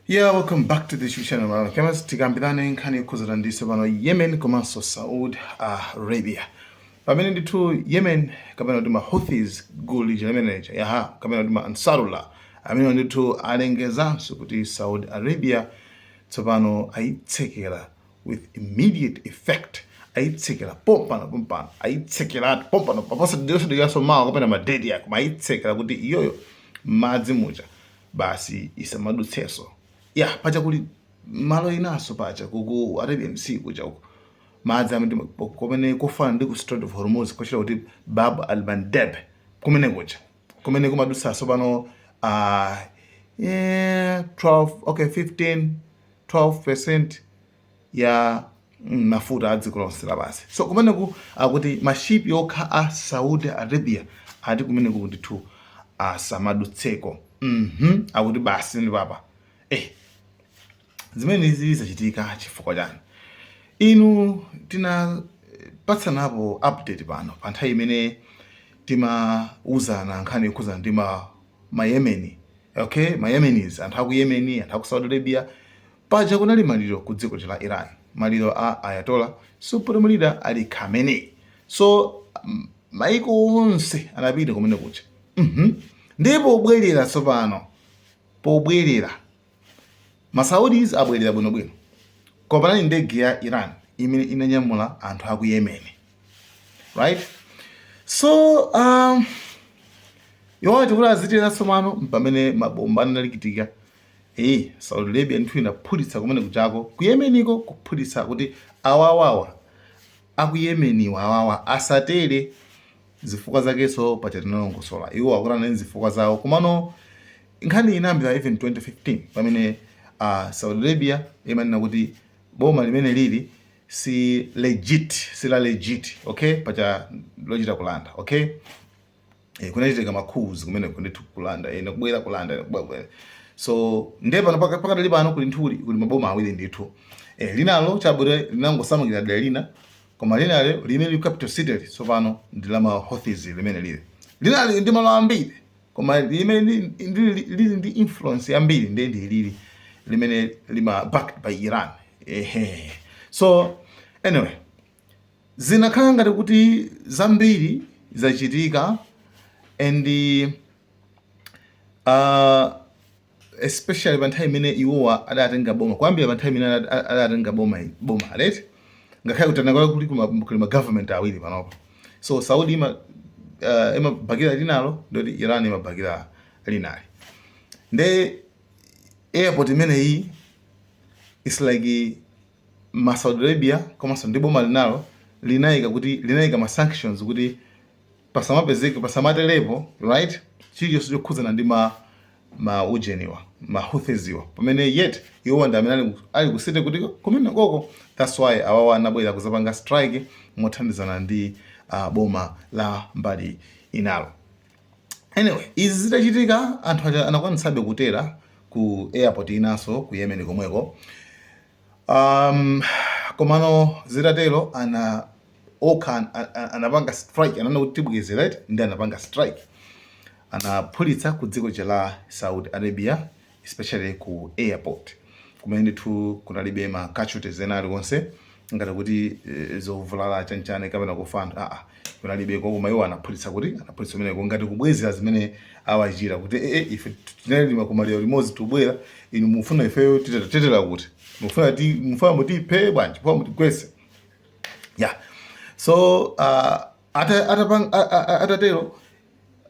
Yeah, welcome back to the YouTube channel. Malawi Cameras. Tikambirane nkhani yokhuzana ndi pano Yemen komanso Saudi Arabia. Pamene ndithu Yemen kapena kuti ma Houthis, gulu lija limeneja yaha, kapena kuti ma Ansarullah amene ndithu alengezanso kuti Saudi Arabia tsopano ayitsekera with immediate effect, ayitsekera pompano pompano, ayitsekeratu pompano paposadikanso mawa kapena ma date yako, koma ayitsekera kuti iyoyo madzi muja basi isamadutsenso. Ya, pacha kuli malo inanso pacha ku Arabian Sea kuja uko, madzi amene kumene kofana ndi ku Strait of Hormuz, kochita kuti Bab al Mandeb, kumene kuja kumene kumadutsanso pano yeah, 12, okay, 15, 12% ya mafuta a dziko lonse lapansi. So kumeneku akuti mashipi okha a Saudi Arabia ati kumeneku ndithu asamadutseko. Akuti basi ndi papa. Zimene izi zachitika chifukwa chani? Inu, tinapatsanapo update pano pa nthawi imene timauzana nkhani yokhuzana ndi ma Yemeni, okay, ma Yemenis, anthu aku Yemeni, anthu aku Saudi Arabia. Paja kunali maliro ku dziko la Iran, maliro a Ayatollah Supreme Leader Ali Khamenei. So maiko onse anapita kumene kuja. Ndipo pobwerera tsopano, pobwerera ma Saudis abwerera bwinobwino, koma panali ndege ya Iran imene inanyamula anthu aku Yemen, right? So iwo tikuti azitera tsopano pamene mabomba analikitika. Saudi Arabia ndithu inaphulitsa kumene kuchako ku Yemeniko, kuphulitsa kuti awawawa aku Yemeniwa awawa asatere. Zifukwa zakenso pacha tinalongosola, iwo akuti anali zifukwa zawo. Komano nkhani inayambira even 2015 pamene Saudi Arabia imanena kuti boma limene lili si legit, si la legit, okay, pacha lochita kulanda, okay. Kunachitika ma coups kumeneko ndithu, kulanda ena kubwera, kulanda ena kubwera. So ndiye pano pakadali pano kuli nthuli, kuli maboma awiri ndithu. Linalo chabwere linangosamukira dera lina, koma linalo limene li capital city tsopano ndi la ma Houthis limene lili, linali ndi malo ambiri, koma limene lili ndi influence yambiri ndiye ndi lili limene lima backed by Iran. Ehe, so anyway, zinakhala ngati kuti zambiri zachitika and especially pa nthawi imene iwowa adatenga boma, kuyambira pa nthawi imene adatenga boma, right? Ngakhale kuti anakwera kuli ma government awiri panopa. So Saudi imabakira linalo, ndoti Iran imabakira linali. Nde airport imeneyi is like ma Saudi Arabia komanso ndi boma linalo linayika kuti linayika ma sanctions kuti pasamapezeke, pasamaterepo, right, chilichonse chokhudzana ndi ma ujeniwa, ma Houthisiwa, pamene yet iwo ndi amene ali kusite kuti kumene koko. That's why awawa anabwera kuzapanga strike mothandizana ndi boma la mbali inalo. Anyway, izi zitachitika, anthu aja anakwanisabe kutera ku airport inanso ku Yemen komweko. Komano zitatero ana okha anapanga strike, anana kuti tibweze, right? Ndi anapanga strike, anaphulitsa ku dziko la Saudi Arabia, especially ku airport kumene ndithu kunalibe ma casualties ena aliwonse, ngati kuti zovulala chanchane kapena kufa anthu, aa, kunalibeko. Koma iwo anaphulitsa kuti anaphulitsa kumeneko ngati kubwezera zimene awachita kuti ife tinalima kumaliro limodzi, tubwera inu mufuna ifeyo titetera kuti mufuna ti mufuna mutiphe bwanji, mufuna mutigwetse. Yeah, so atatero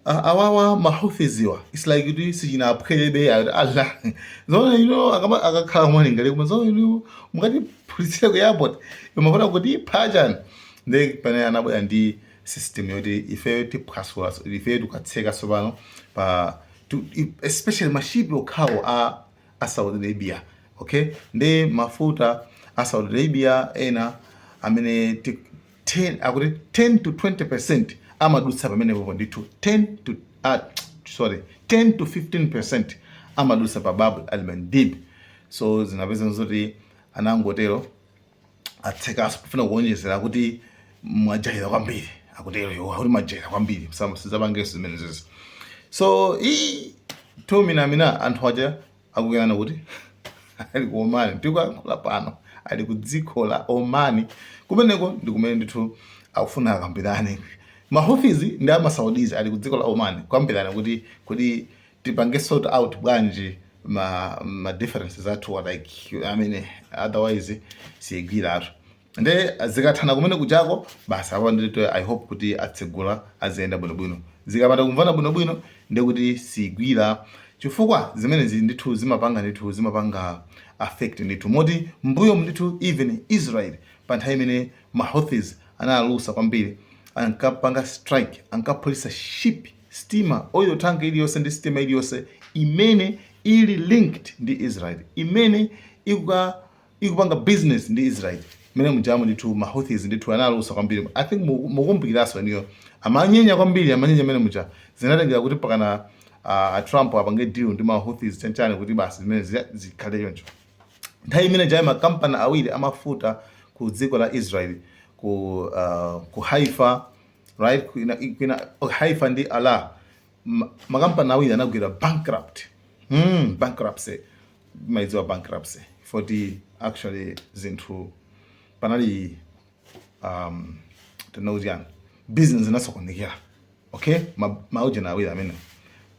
awawa ma Houthisiwa, it's like kuti sichinaphwerebe. Ala zona ino akakhala mwalingali, koma zona ino mukatiphulitsira ku airport, imafuna kuti phachani. Ndi pane anabwera ndi system yoti ifeyo tiphwasula, ifeyo tikatseka tsopano pa especially mashipi okhawo a Saudi Arabia, okay. Ndi mafuta a Saudi Arabia ena amene 10, akuti 10 to 20% amadutsa pamenepopo ndithu, 10 to sorry, 10 to 15% amadutsa pa Bab al Mandib. So zinapeza zoti anangotero atsekaso kufuna kuonjezera kuti mwajayira kwambiri, akutero iwo akuti mwajayira kwambiri, sizapangenso zimene zizi. So i tuminamina anthu aja akukenana kuti Ali ku Oman, tikuyankhula pano ali ku dziko la Oman. Kumeneko ndi kumene ndithu akufuna akambirane ma Houthis ndi ama Saudis. Ali ku dziko la Oman kukambirana kuti tipange sort out bwanji ma differences athu, like, I mean, otherwise siyigwiratu. Nde zikathana kumene kuchako basi, apo ndito I hope kuti atsegula, aziyenda bwinobwino. Zikapanda kumvana bwinobwino, ndekuti sigwira, chifukwa zimenezi ndithu zimapanga affect ndithu, moti mbuyo ndithu even Israel pa nthawi imene ma Houthis analusa kwambiri, ankapanga strike, ankaphulitsa ship, steamer, oil tank iliyonse ndi steamer iliyonse imene ili linked ndi Israel, imene ikupanga business ndi Israel. Imene mujamu ndithu ma Houthis ndithu analusa kwambiri. I think mukumbukiranso niyo amanyenya kwambiri, amanyenya imene muja. Zinatengera kuti pakana Trump apange deal ndi ma Houthis chanchani kuti basi zimene zikhale choncho. Nthawi imene jayi makampani awiri amafuta ku dziko la Israel, ku Haifa, right, kwina Haifa ndi Ala, makampani awiri anagwira bankrupt, bankruptcy, maidziwa bankruptcy, foti actually zinthu panali tinakuti yani, business inasokonekera. Okay, maujena awiri amene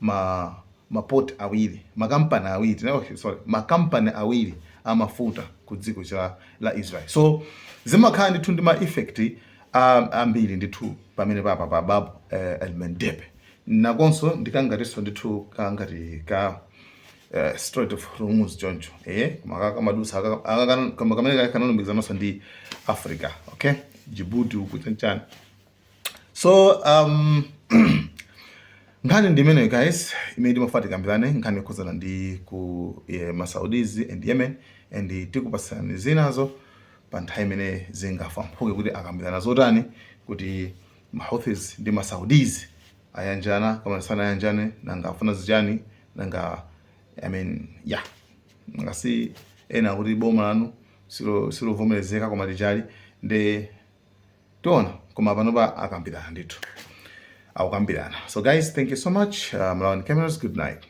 ma maport awiri, makampani awiri, sorry, makampani awiri amafuta ku dziko la Israel. So zimakhala ndithu ndi ma effect ambiri ndithu pamene papa pa Bab el Mandeb. Nakonso ndikangatinso ndithu kangati ka Strait of Hormuz choncho, koma kamadusa kama kamene kanalumikizananso ndi Africa, okay, Djibouti uku chanchani. So nkhani ndi imeneyo, guys, imene timafuna tikambirane, nkhani yokhuzana ndi ku ma Saudis and Yemen, and tikupasani zinazo pa nthawi imene zingafamphuke kuti akambirana zotani, kuti ma Houthis ndi ma Saudis ayanjana kama sanayanjane, nanga afuna zichani, nanga, I mean, yeah, ngasi ena kuti boma lanu silovomerezeka, koma tichali ndi tiona. Koma panopa akambirana ndithu, akukambirana. So guys, thank you so much. Malawan Cameras, good night.